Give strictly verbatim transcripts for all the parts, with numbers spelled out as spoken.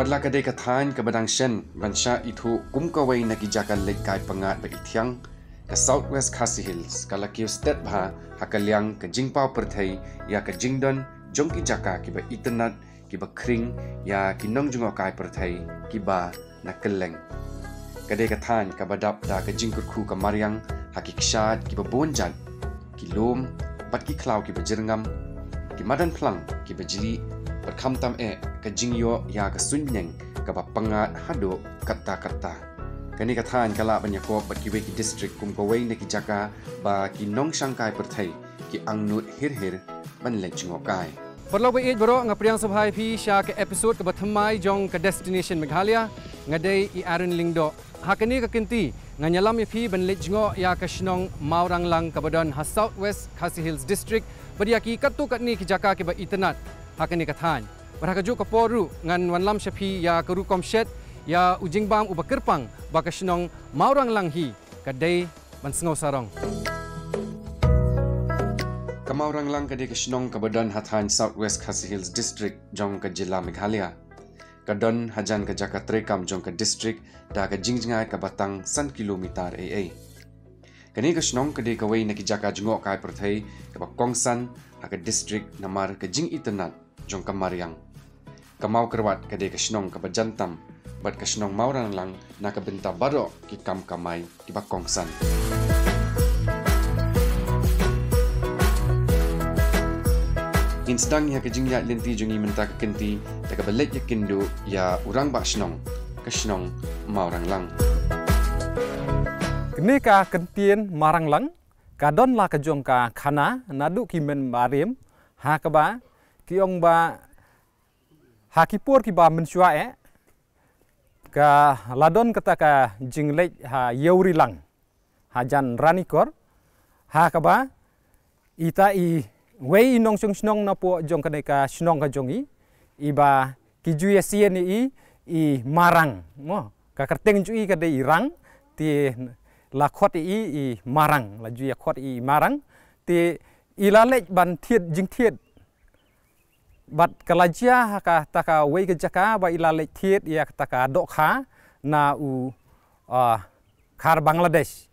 La ka dei ka thaiñ kaba dang shen ban shah ithuh kum kawei na ki jaka leit kai pyngngad ba i thiang, ka South West Khasi Hills ka la kiew stet bha ha ka liang ka jingpaw pyrthei ïa ka jingdon jong ki jaka kiba itynnad, kiba khring ïa ki nongjngohkai pyrthei kiba na kylleng. Ka dei ka thaiñ kaba dap da ka jingkyrkhu ka mariang ha ki kshaid kiba bun jait, ki lum bad ki khlaw kiba jyrngam, ki madan phlang kiba jli, bad khamtam eh ka jingïoh ïa ka suiñbneng kaba pyngngad haduh katta katta. Kane ka thaiñ ka lah ban ïakop bad kiwei ki distrik kum kawei na ki jaka ba ki nongshangkai pyrthei, ki angnud hir hir ban leit jngohkai. Paralok ba ïeit baroh, nga pdiang sngewbha ïa phi sha ka episode kaba thymmai jong ka Destination Meghalaya. Nga dei i Aaron Lyngdoh. Ha kane ka kynti ngan ïalam ïa phi ban leit jngoh ïa ka shnong Mawranglang kaba don ha South West Khasi Hills District, bad ïa ki katto katne ki jaka kiba itynnad ha kane ka thaiñ. Bad ha kajuh ka por ruh ngan wanlam sha phi ïa ka rukom shet, ïa u jingbam uba kyrpang ba ka shnong Mawranglang hi ka dei ban sngew sarong. Ka Mawranglang ka dei ka shnong kaba don ha thaiñ South West Khasi Hills District jong ka jylla Meghalaya. Ka don hajan ka jaka treikam jong ka distrik da ka jingjngai kaba tang san kilometer ei ei. Kane ka shnong ka dei kawei na ki jaka jngohkai pyrthei kaba kongsan ha ka distrik namar ka jingitynnad jong ka mariang. Ka Mawkyrwat ka dei ka shnong kaba jan tam bad ka shnong Mawranglang na ka bynta baroh ki kam kamai kiba kongsan. Ngin sdang ïa ka jingïaid lynti jong ngi mynta ka kynti da kaba leit ïakynduh ïa u rangbah shnong ka shnong Mawranglang. Kane ka kyntien Mawranglang ka don la ka jong ka khana naduh ki mynbarim, ha kaba ki ong ba ha ki por kiba mynshuwa eh ka la don kata ka jingleit ha Ïewrilang hajan Ranikor, ha kaba ita iwei i nongshong shnong napoh jong kane ka shnong ka jong i, iba ki ju ïasien ïa i i Marang, mo. Ka kyrteng jong i ka dei i Rang, te la khot ïa i i Marang, la ju ïakhot ïa i i Marang, te i la leit ban thied jingthied. Bad ka la jia ha kata kawei ka jaka ba i la leit thied ïa kata ka dohkha na u, ah, khar Bangladesh.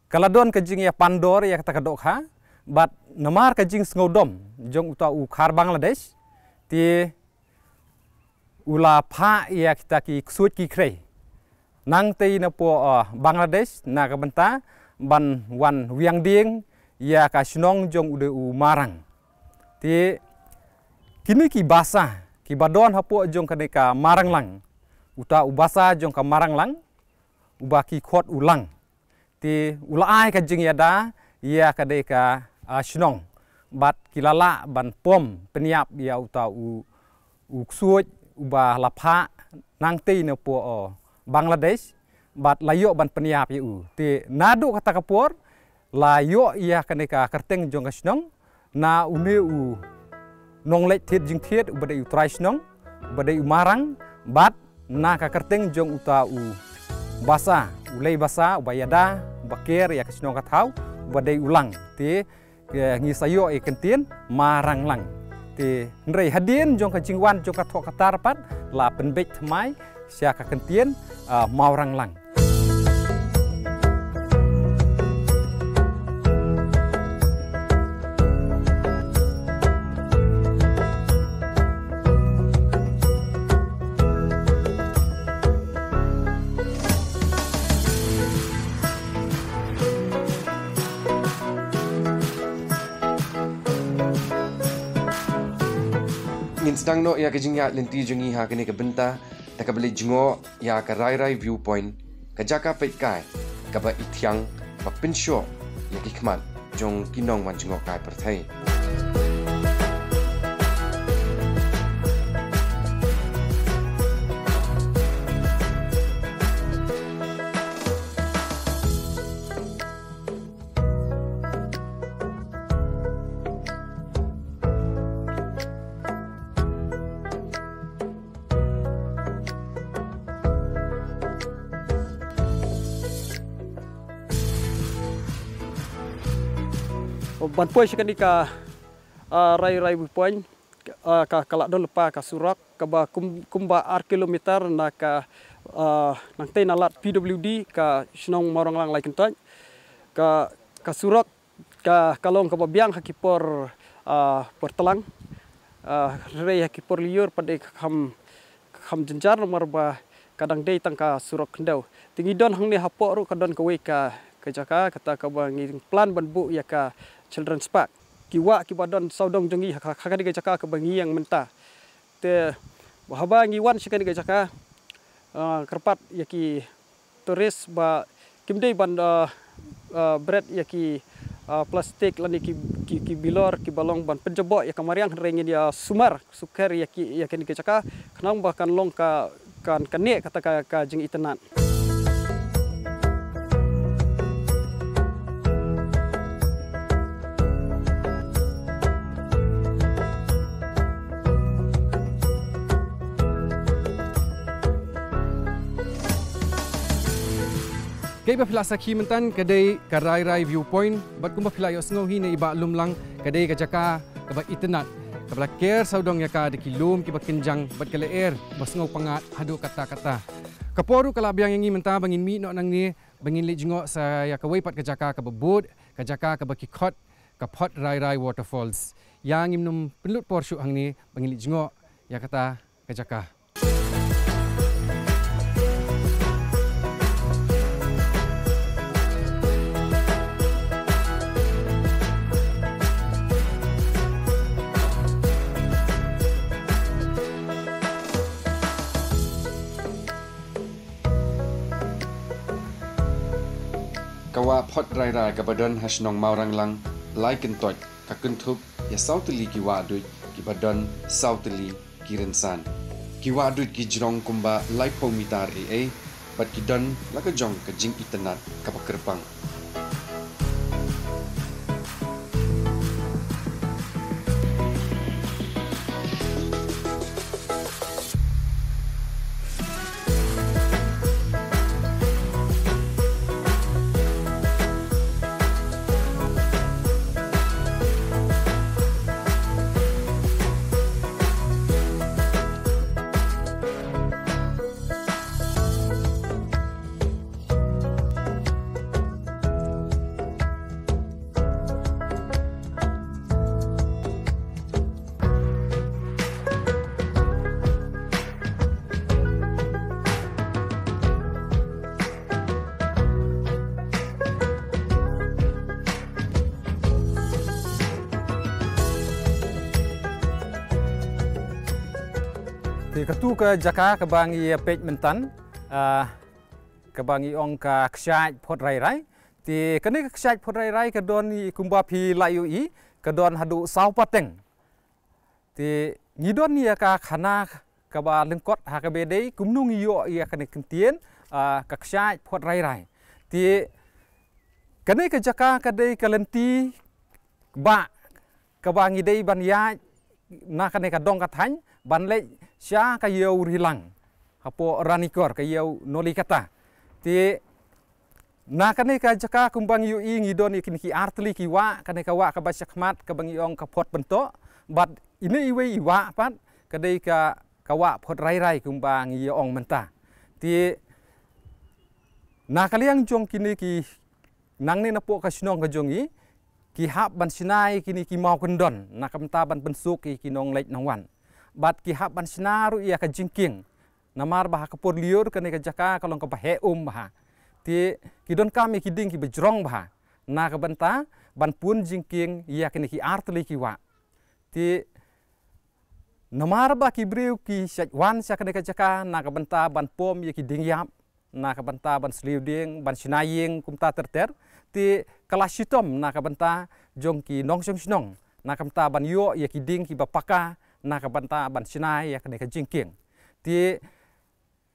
Ka la don ka jingïapandor ïa kata ka dohkha, bad namar ka jingsngewdom jong uta u khar Bangladesh, te u la phah ïa kita ki ksuid ki khrei. Nangtei napoh, ah, Bangladesh na ka bynta ban wan wiang dieng ïa ka shnong jong u dei u Marang. Te kine ki basa kiba don hapoh jong kane ka Mawranglang, uta u basa jong ka Mawranglang uba ki khot u Lang, te u la ai ka jingïada ïa ka dei ka, ah, shnong. Bad ki la lah ban pom pynïap ïa uta u, u ksuid uba la phah nangtei napoh, oh, Bangladesh, bad la ïoh ban pynïap ïa u. Te naduh kata ka por la ïoh ïa kane ka kyrteng jong ka shnong na une u nongleit thied jingthied uba dei u trai shnong, uba dei u Marang, bad na ka kyrteng jong uta u basa, u lei basa, uba ïada, uba ker ïa ka shnong ka thaw, uba dei u Lang. Te, eh, ngi sa ïoh ïa ka kyntien Mawranglang. Te hynrei hadien jong ka jingwan jong ka thoh ka tar pat la pynbeit thymmai sha ka kyntien, ah, Mawranglang. Ngin sdang noh ïa ka jingïaid lynti jong ngi ha kane ka bynta da kaba leit jngoh ïa ka Rai Rai Viewpoint, ka jaka peitkai kaba i thiang ba pynshoh ïa ki khmat jong ki nongwan jngohkai pyrthei. Ban poi sha kane ka, ah, Rai Rai Viewpoint, Ah, ka, ka la don lypa ka surok kaba kum, kumba ar kilometer na ka, ah, nangtei na lad P W D ka shnong Mawranglang Laikyntoit. Ka, ka surok ka, ka long kaba biang ha ki por, ah, por tlang. Ah, hynrei ha ki por lyiur pat de ka kham, ka kham jynjar namar ba ka dang dei tang ka surok khyndew. Te ngi don hangne hapoh ruh ka don kawei ka, ka jaka kata kaba ngi plan ban buh ïa ka Children's Park. Ki wah kiba don sawdong jong ngi ha, ha kane ka jaka kaba ngi ïeng mynta. Te haba ngi wan sha kane ka jaka, ah, kyrpad ïa ki tourist ba kim dei ban, ah, ah, bret ïa ki, ah, plastik lane ki, ki, ki bilor kiba long ban pynjaboh ïa ka mariang, hynrei ngin ïa sumar sukher ïa ki, ïa kane ka jaka khnang ba kan long ka, kan, kan neh kata ka, ka jingitynnad. Kaei ba phi la sakhi mynta ka dei ka Rai Rai Viewpoint, bad kumba phi la ïohsngew hi na i Bah Lumlang, ka dei ka jaka kaba itynnad, kaba la ker sawdong ïa ka da ki lum kiba kynjang bad ka lyer ba sngew pyngngad haduh katta katta. Ka por ruh ka la biang ïa ngi mynta ba ngin mih noh nangne ba ngin leit jngoh sa ïa kawei pat ka jaka kaba bud, ka jaka kaba ki khot ka Phot Rai Rai Waterfalls. Ïa ngim nym pynlut por shuh hangne ba ngin leit jngoh ïa kata ka jaka. Ka wah Phot Rai Rai kaba don ha shnong Mawranglang Laikyntoit ka kynthup ïa saw tylli ki wah duid kiba don saw tylli ki rynsan. Ki wah duid ki jrong kumba laiphew mitar ei ei bad ki don la ka jong ka jingitynnad kaba kyrpang. Te katu ka jaka kaba ngi ïa peit mynta, ah, kaba ngi ong ka kshaid Phot Rai Rai. Te kane ka kshaid Phot Rai Rai ka don i kumba phi la ïohi, ka don haduh saw pateng. Te ngi don ïa ka khana kaba lyngkot ha kaba dei kumno ngi ïoh ïa kane ka ktien, ah, ka kshaid Phot Rai Rai. Te kane ka jaka ka dei ka lynti ba kaba ngi dei ban ïaid na kane ka dong ka thaiñ ban leit sha ka ïew Rilang hapoh Ranikor, ka ïew Nolikata. Te na kane ka jaka kumba ngi ïohi ngi don ïa kine ki ar tylli ki wah, kane ka wah kaba shakhmat kaba ngi ong ka Phot Pyntoh, bad ine iwei i wah pat ka dei ka, ka wah Phot Rai Rai kumba ngi ïa ong mynta. Te na ka liang jong kine ki nangne napoh ka shnong ka jong i, ki hap ban shna ïa kine ki maw kyndon na ka bynta ban pynsuk ïa ki nongleit nongwan. Bad ki hap ban shna ruh ïa ka jingkieng. Namar ba ha ka por lyiur kane ka jaka ka long kaba heh um bha. Te ki donkam ïa ki dieng kiba jrong bha na ka bynta ban pun jingkieng ïa kine ki ar tylli ki wah. Te namar ba ki briew ki shait wan sha kane ka jaka na ka bynta ban pom ïa ki dieng ïap, na ka bynta ban sliew dieng, ban shna ïing kumta ter ter. Te ka la shitom na ka bynta jong ki nongshong shnong na ka bynta ban ïoh ïa ki dieng kiba paka na ka bynta ban shna ïa kane ka jingkieng. Te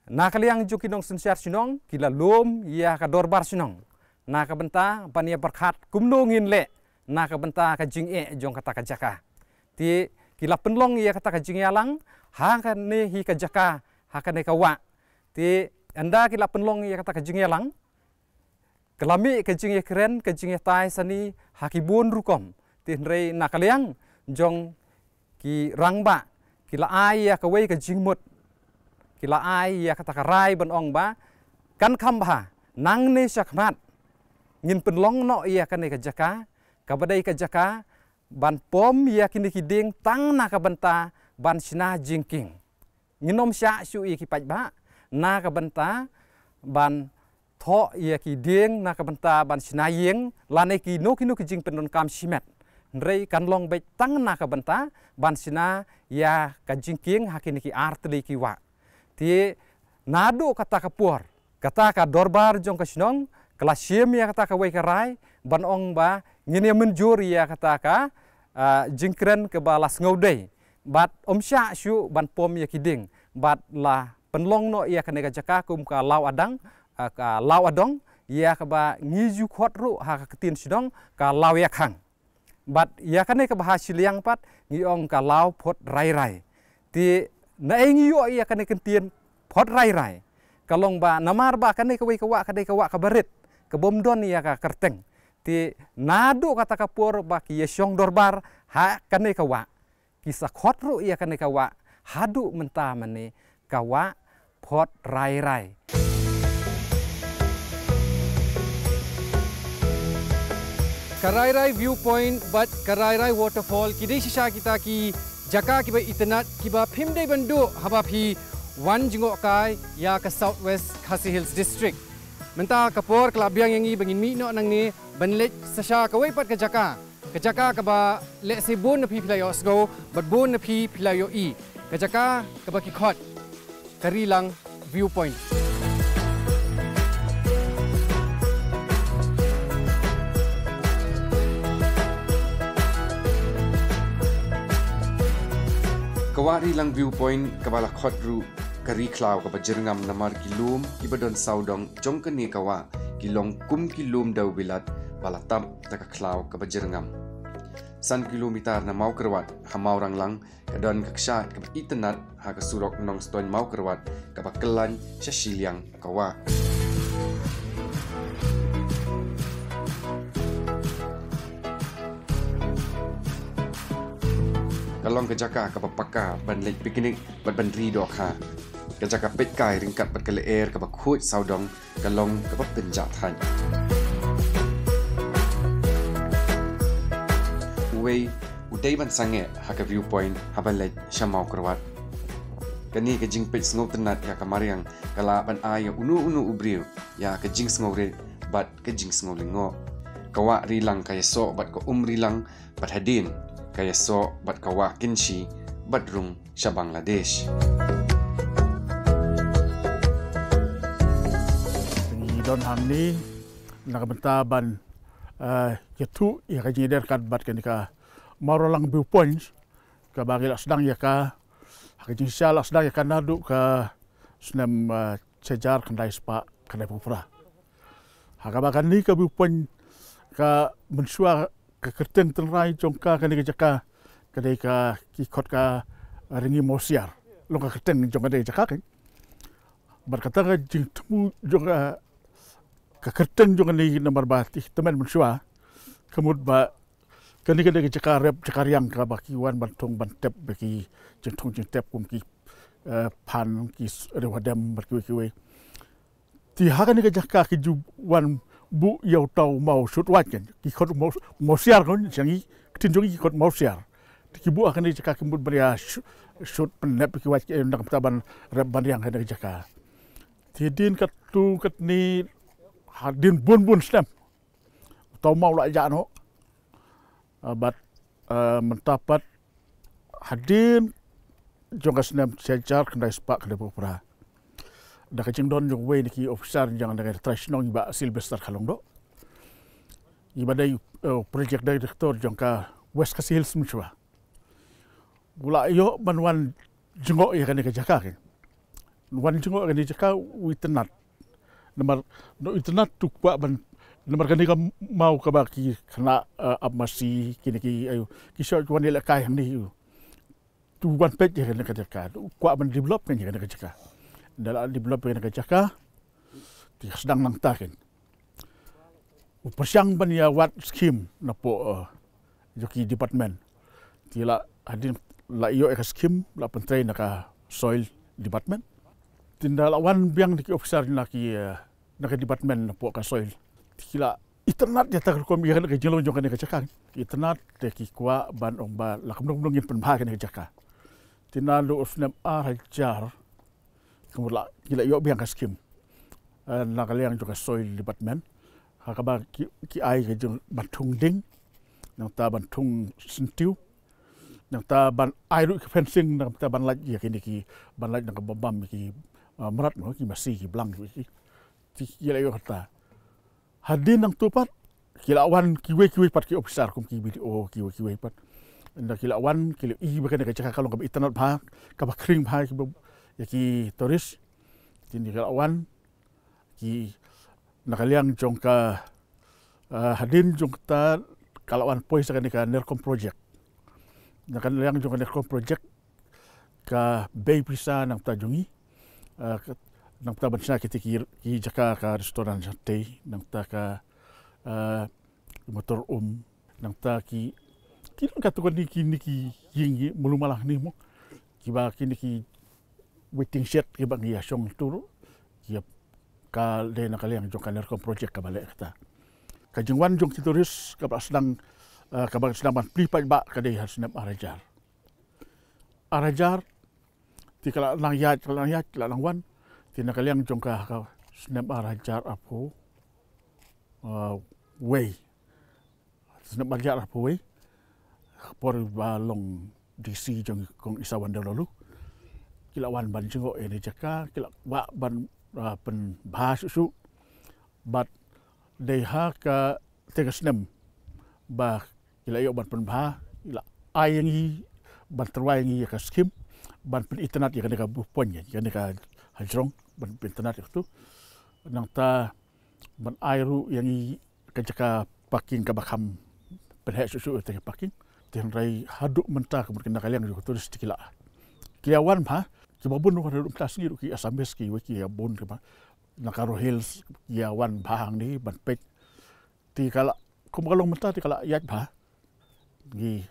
na ka liang jong ki nongsynshar shnong ki la lum ïa ka dorbar shnong na ka bynta ban ïa pyrkhat kumno ngin leh na ka bynta ka jingeh jong kata ka jaka. Te ki la pynlong ïa kata ka jingïalang ha kane hi ka jaka, ha kane ka wah. Te ynda ki la pynlong ïa kata ka jingïalang, ka la mih ka jingïakren, ka jingïatai sani ha ki bun rukom. Te hynrei na ka liang jong ki rangbah ki la ai ïa kawei ka jingmut, ki la ai ïa kata ka rai ban ong ba kan kham bha nangne shakhmat ngin pynlong noh ïa kane ka jaka, kaba dei ka jaka ban pom ïa kine ki dieng tang na ka bynta ban shna jingkieng. Ngin ym shah shuh ïa ki paidbah na ka bynta ban thoh ïa ki dieng na ka bynta ban shna ïing lane kino kino ki jingpyndonkam shimet. Hynrei kan long beit tang na ka bynta ban shna ïa ka jingkieng ha kine ki artylli ki wah. Te naduh kata ka por, kata ka dorbar jong ka shnong ka la shim ïa kata kawei ka rai ban ong ba ngin ïa mynjur ïa kata ka, ah, jingkren kaba la sngewdei. Bad ym shah shuh ban pom ïa ki dieng bad la pynlong noh ïa kane ka jaka kum ka Law Adang, ah, ka Law Adong, ïa kaba ngi ju khot ruh ha ka ktien shnong ka Law Ïakhang. Bad ïa kane kaba ha shiliang pat ngi ong ka Law Phot Rairai. Te naei ngi ïoh ïa kane ka ktien Phot Rairai? Ka long ba namar ba kane kawei ka wah ka dei ka wah kaba rit, ka bym don ïa ka kyrteng. Te naduh kata ka por ba ki ïa shong dorbar ha kane ka wah, ki sa khot ruh ïa kane ka wah haduh mynta mynne ka wah Phot Rairai. Ka Rairai Viewpoint bad ka Rairai Waterfall ki dei shisha kita ki jaka kiba itynnad kiba phim dei ban duh haba phi wan jngoh kai ïa ka South West Khasi Hills District. Mynta ka por ka la biang ïa ngi ba ngin mih noh nangne ban leit shisha kawei pat ka jaka. Ka jaka kaba lehse bun na phi phi la ïohsngew bad bun na phi phi la ïohi. Ka jaka kaba ki khot ka Rilang Viewpoint. Ka wah Rilang Viewpoint kaba la khot ruh ka ri khlaw kaba jyrngam namar ki lum kiba don sawdong jong kane ka wah ki long kum ki lum dewbilat ba la tap da ka khlaw kaba jyrngam. San kilometer na Mawkyrwat ha Mawranglang ka don ka kshaid kaba itynnad ha ka surok Nongstoiñ Mawkyrwat kaba kyllain sha shiliang ka wah. Ka long ka jaka kaba paka ban leit picnic bad ban ri dohkha. Ka jaka peit kai ryngkat bad ka lyer kaba khuid sawdong ka long kaba pynjah thait. Uwei u dei ban sangeh ha ka Viewpoint haba leit sha Mawkyrwat. Kane ka jingpeit sngewtynnad ïa ka mariang ka lah ban ai ïa uno uno u briew ïa ka jingsngewrit bad ka jingsngewlyngngoh. Ka wah Rilang ka ïasoh bad ka um Rilang bad hadien ka ïasoh bad ka wah Kynshi bad rung sha Bangladesh. Ngi don hangne na ka bynta ban, eh, ïathuh ïa ka jingïadei ryngkat bad kane ka Mawranglang Viewpoint kaba ngi la sdang ïa ka, ha ka jingshisha la sdang ïa ka naduh ka snem, eh, shihajar khyndai spah khyndaiphew phra. Ha kaba kane ka Viewpoint ka mynshuwa ka kyrteng tynrai jong ka kane ka jaka ka dei ka ki khot ka Ryngi Mawsiar. Long ka kyrteng jong kane ka jaka kan. Bad kata ka jingthmu jong ka, ka kyrteng jong kane namar ba te tymmen mynshuwa ka mut ba kane ka dei ka jaka rep jaka riang kaba ki wan ban thung ban tep ba ki jingthung jingtep kum ki, eh, phan ki s-, riewhadem bad kiwei kiwei. Te ha kane ka jaka ki ju wan buh ïa uta u maw shut wait kan. Ki khot maw, Mawsiar kan, sha ngi, ktien jong ngi ki khot Mawsiar. Te ki buh ha kane ka jaka ki mut ban ïa sh-, shut pynnep ki wait, eh, na ka bynta ban rep ban riang ha kane ka jaka. Te hadien katto katne, hadien bun bun snem uta u maw la jah noh. Ah, bad, ah, mynta pat hadien jong ka snem shihajar khyndai spah khyndaiphew phra, da ka jingdon jong uwei na ki officer jong ka trai shnong i Bah Sylvester Kharlyngdoh, i ba dei, eh, project director jong ka West Khasi Hills mynshuwa, u la ïoh ban wan jngoh ïa kane ka jaka kan. Wan jngoh ïa kane ka jaka u itynnad. Namar u itynnad u kwah ban, namar kane ka maw kaba ki khynnah, eh, ap masi kine ki, aïu, ki shah wan ïalehkai hangne. U wan peit ïa kane ka jaka, u kwah ban develop ïa kane ka jaka. Ynda la develop ïa kane ka jaka, te ka sdang nangta kan. U pyrshang ban ïa wad skim napoh, eh, jong ki department. Te la hadien la ïoh ïa ka skim, la pyntrei na ka soil department. Te ynda la wan biang na ki officer na ki, eh, na ka department na pdeng ka soil, te ki la itynnad ïa kata ka rukom ïa kane ka jinglong jong kane ka jaka. Ki itynnad te ki kwah ban ong ba la kumno kumno ngin pynbha kane ka jaka. Te naduh u snem ar hajar, kumno la, ki la ïoh biang ka skim, eh, na ka liang jong ka soil department, ha kaba ki, ki ai ka jong ban thung ding, nangta ban thung syntiew, nangta ban ai ruh ki fencing, nangta ban lait ïa kine ki, ban lait nangta ban bam ïa ki, eh, mrad mo, ki masi, ki blang, ki, ki, ki la ïoh kata. Hadien nangta pat ki la wan kiwei kiwei pat ki officer kum ki B D O kiwei kiwei pat. Ynda ki la wan ki la i ba kane ka jaka ka long kaba itynnad bha, kaba khring bha, kaba ïa ki tourist. Te ynda ki la wan ki na ka liang jong ka, ah, hadien jong kata ka la wan poi sa kane ka NERCOM project. Na ka liang jong ka NERCOM project ka bei pisa nangta jong ngi, ah, ka, nangta ban shna kita ki, ki jaka ka restaurant shatei, nangta ka, ah, motor um, nangta ki, ki nang katu kane ki, kine ki ïing ki mulu mala hangne mo. Kiba kine ki waiting shed kiba ngi ïa shong tu ruh, ki ïa ka dei na ka liang jong ka NERCOM project kaba leh kata. Ka jingwan jong ki tourist kaba sdang, ah, kaba sdang ban plie paidbah ka dei ha snem ar hajar. Ar hajar, te ka la nang ïaid, ka la nang ïaid, ka la nang wan, te na ka liang jong ka, ka snem ar hajar arphew, ah, wei. Snem ar hajar arphew wei, por ba long D C jong i Kong Isawan Dewlolu, ki la wan ban jngoh ïa kane ka jaka, ki la kwah ban, ah, pynbha shuh shuh. Bad dei ha kata ka snem ba ki la ïoh ban pynbha, ki la ai ïa ngi ban tyrwa ïa ngi ïa ka skim ban pynitynnad ïa kane ka buh point, ïa kane ka hajrong, ban pynitynnad ïa katu. Nangta ban ai ruh ïa ngi ka jaka parking kaba kham pynheh shuh shuh ïa ka parking. Te hynrei haduh mynta ka mut na ka liang jong ka tourist ki la, ki la wan bha, kiba bun ruh haduh mynta sngi ruh ki Assamese kiwei ki ïa bun kiba na Garo Hills ki ïa wan bha hangne ban peit. Te ka la, kum ka long mynta te ka la ïaid bha. Ngi,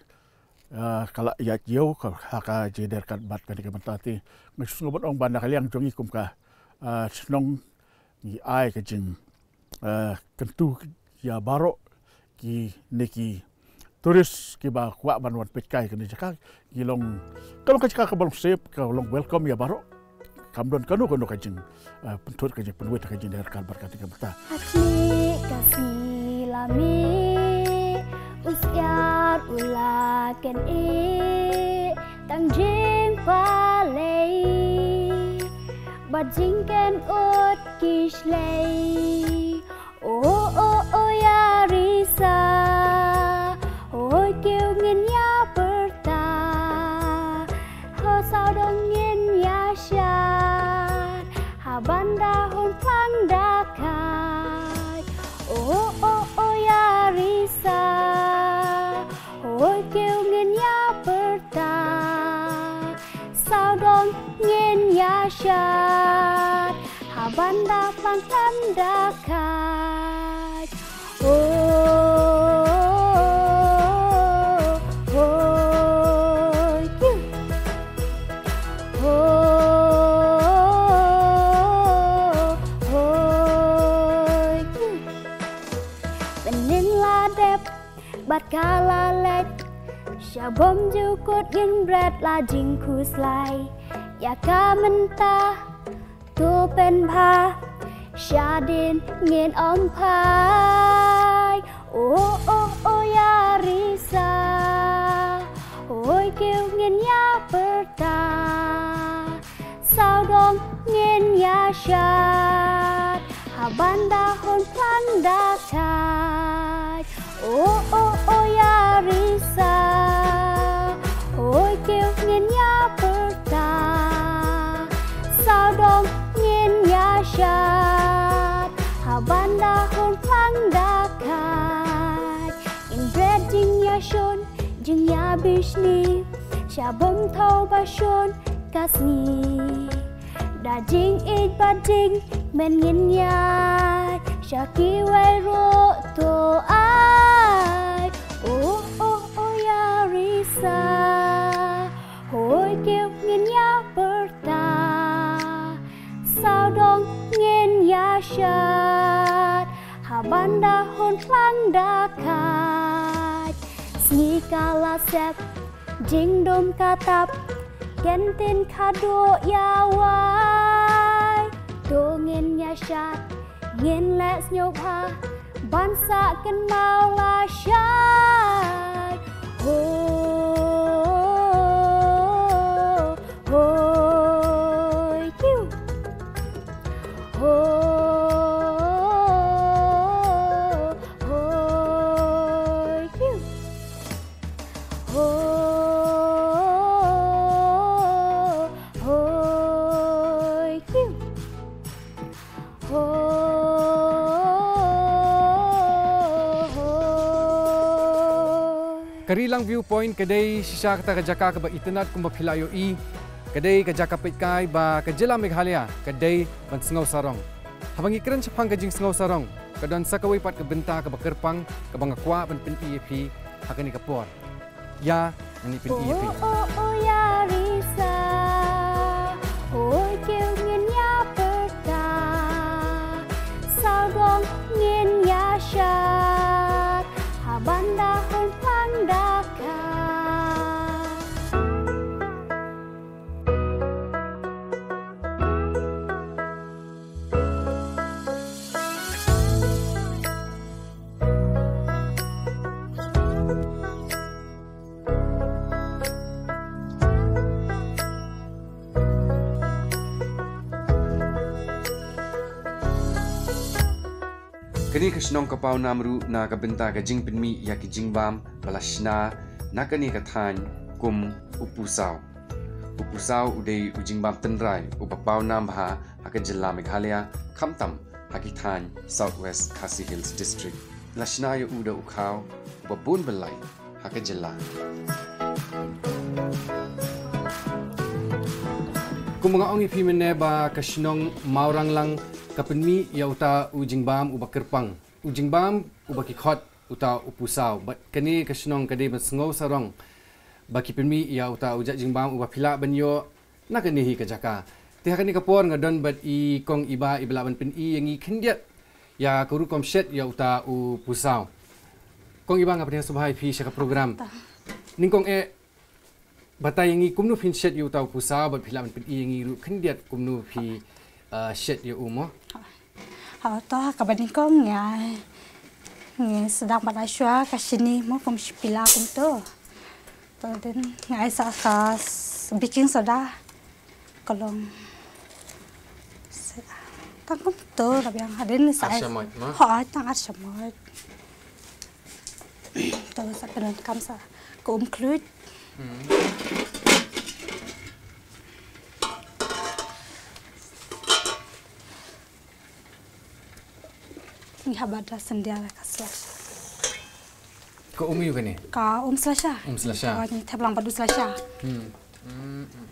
ah, ka la ïaid ïew ka, ha ka jingder katba kane ka mynta te nga sngewbha ban ong ba na ka liang jong ngi kum ka, ah, shnong ngi ai ka jing, ah, kyntu ïa baroh kine ki tourist kiba kwah ban wan peit kai kane ka jaka. Ki long, ka long ka jaka kaba long safe, ka long welcome ïa baroh. Kam don kano kano ka jing, eh, pynthut, ka jingpynwit, ka jingder katba kane ka mynta. Ha khlieh ka sngi la mih, u syiar u la kynih, tang jingpalei bad jingkynnoh ki shlei. O, o, o, ïa risa, hoi kiew ngin ïa pyrta, ho sawdong ngin ïa shad, ha ban da hun pang da khat. O, o, o, ïa risa, hoi kiew ngin ïa pyrta, sawdong ngin ïa shad, ha ban da pang khlem da khat. O, o, o, o, o. Mynnin la dep bad ka la leit, sha bymjukut ngin bret la jingkhuslai. Ïa ka mynta to pynbha, shadien ngin ym phai. O, o, o, ïa risa, hoi kiew ngin ïa pyrta, sawdong ngin ïa shad, ha ban da hun pang da khat. O, o, o, ïa risa, hoi kiew ngin ïa pyrta, sawdong ngin ïa shad, ha ban da hun pang da khat. Ngin bret jingïashun, jingïabishni, sha bymthaw ba shun ka sngi. Da jingïeit bad jingmen ngin ïaid, sha kiwei ruh to ai. O, o, o, ïa risa, Shad, ha ban da hun phlang da khat. Sngi ka la sep, jingdum ka tap, ken tin ka duh ïa wai. To ngin ïa shad, ngin leh sniewbha, ban sah kynmaw lashai. Ho, hoi kiu. Ho, hoi kiu. Ho, hoi kiu. Ho, hoi. Ka Rilang Viewpoint ka dei shisha kata ka jaka kaba itynnad kumba phi la ïohi. Ka dei ka jaka peitkai ba ka jylla Meghalaya ka dei ban sngew sarong. Haba ngi kren shaphang ka jingsngew sarong, ka don sa kawei pat ka bynta kaba kyrpang kaba nga kwah ban pyni ïa phi ha kane ka por. Ïa, ngan pyni ïa phi. Oh, oh, oh, ïa risa. Oi, kiew ngin ïa pyrta. Sawdong ngin ïa shad. Ha ban da hun phlang da khat. Kane ka shnong ka paw nam ruh na ka bynta ka jingpynmih ïa ki jingbam ba la shna na kane ka thaiñ kum u pusaw. U pusaw u dei u jingbam tynrai uba paw nam bha ha ka jylla Meghalaya, khamtam ha ki thaiñ South West Khasi Hills District. La shna ïa u da u khaw uba bun byllai ha ka jylla. Kumba nga ong ïa phi mynne ba ka shnong Mawranglang ka pynmih ïa uta u jingbam uba kyrpang, u jingbam uba ki khot uta u pusaw. Bad kane ka shnong ka dei ban sngew sarong ba ki pynmih ïa uta u jait jingbam uba phi lah ban ïoh na kane hi ka jaka. Te ha kane ka por nga don bad i Kong Iba iba lah ban pyni ïa ngi khyndiat ïa ka rukom shet ïa uta u pusaw. Kong Iba, nga pdiang sngewbha ïa phi sha ka program. Ta. Nyngkong eh, batai ïa ngi kumno phin shet ïa uta u pusaw bad phi lah ban pyni ïa ngi ruh khyndiat kumno phi, uh, shet ïa u mo. Ha, to, ha kaba nyngkong ngi, ngi sdang ban ai shuwa ka shini mo, kum shi pila kumto. To, then ngi ai sa ka s-, baking soda. Ka long s-, tang kumto la biang, hadien sa ai. Ar shamoit mo? Ho, ai tang ar shamoit. To, sa pyndonkam sa ka um khluit. Hmm. Ngi hap ban da syndia la ka slasha. Ka um ïa u kane? Ka um slasha. Um slasha. Ka ngi thep lang bad u slasha. Hmm. Hmm, hmm.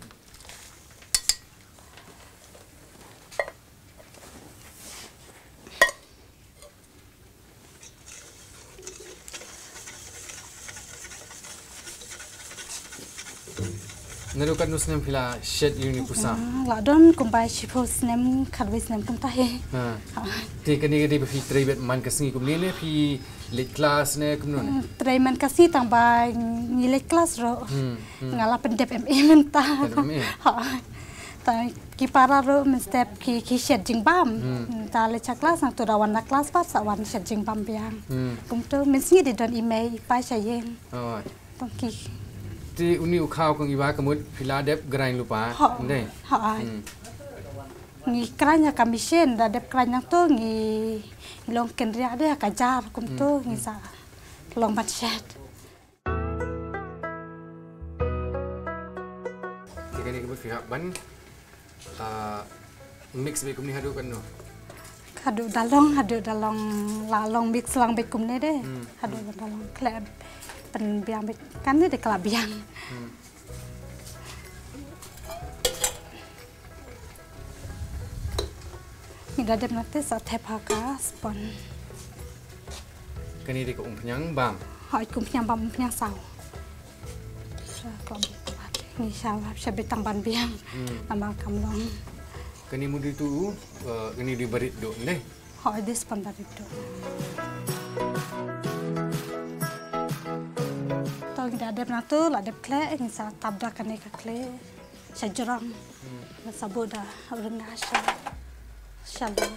Naduh katno snem phi la shet ïa une u pusaw? Ah, la don kumba shiphew snem, khatwei snem kumta hi. Ha. Ha. Te kane ka dei ba phi trei beit man ka sngi kumne ne phi leit klas ne kumno ne? Hmm, trei man ka sngi tang ba ngi leit klas ruh. Hmm, hmm. Nga la pyndep M A mynta. Pyndep M A? Ha. Tang ki para ruh mynstep ki, ki shet jingbam. Hmm. Ta leit sha klas, nangta da wan na klas pat sa wan shet jingbam biang. Hmm. Kumto mynsngi dei don i mei i pa sha ïing. Oh. Tang ki. Te une u khaw Kong Iba ka mut phi la dep grind lypa. Ho. Ym dei? Ho, ai. Hmm. Ngi grind ha ka machine, da dep grind nangto ngi long kynriah de ha ka jar kumto. Hmm, ngi hmm. Sa long ban shet. Te kane ka mut phi hap ban, ah, mix beit kumne haduh katno? Haduh da long, haduh da long, la long mix lang beit kumne de. Hmm. Haduh da long khlem pynbiang beit kane de ka la biang. Hmm. Ngi da dep nangta sa thep ha ka spon. Kane dei ka umphniang bam. Hooid, ka umphniang bam, umphniang saw. Sa ka um, ngi sa, sa beit tang ban biang. Hmm. Namar kam long. Kane mynta tu, eh, kane dei ba rit duh ne? Hooid, dei spon ba rit duh. To ngi da dep na tu, la dep khleh, ngi sa tap da kane ka khleh sha jrong. Ngi sa buh da u rynga sha, sha lor.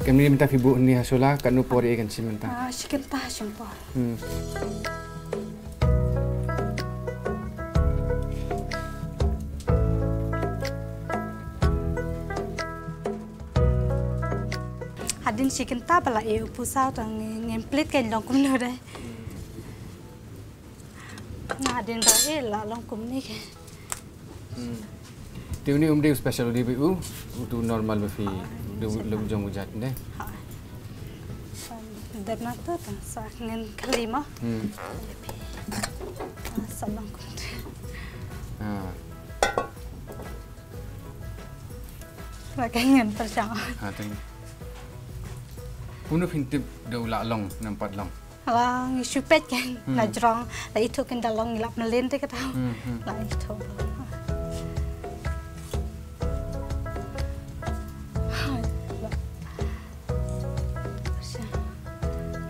Kane mynta phi buh hangne ha sula, katno por ïa kan shim mynta? Ah, shi kynta shim por. Hmm. Hadien shi kynta ba la ïeh u pisa, to ngin peit kan long kumno de. Nga dei ba eh la long kumne ke. Hmm. Te une um dei u special, u dei ba u, utu normal ba phi, u dei u jong u jait ne. Ha. Dep na to ta sa ngin kali mo. Hmm. Ah, sa long kumne. Ah. Ba ka ngin pyrshang. Ha, teng. Kumno phin tip da u la long, nampat long. La ngi shu peit kan, hmm, la jrong, la ithuh kan da long, ngi la mlien te kata. Hmm, hmm. La ithuh.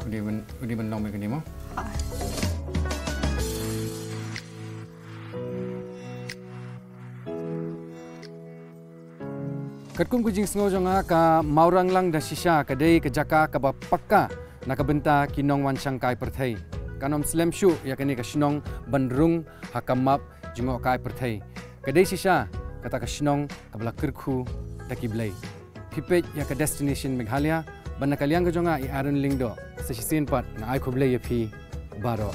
U dei ban, u dei ban long me kane mo? Ha. Katkum ka jingsngew jong nga, ka Mawranglang da shisha ka dei ka jaka kaba pakka na ka bynta ki nongwan shangkai pyrthei. Kan ym slem shuh ïa kane ka shnong ban rung ha ka map jngohkai pyrthei. Ka dei shisha kata ka shnong kaba la kyrkhu da ki blei. Phi peit ïa ka Destination Meghalaya, bad na ka liang ka jong nga i Aaron Lyngdoh, sa shisien pat nga ai khublei ïa phi baroh.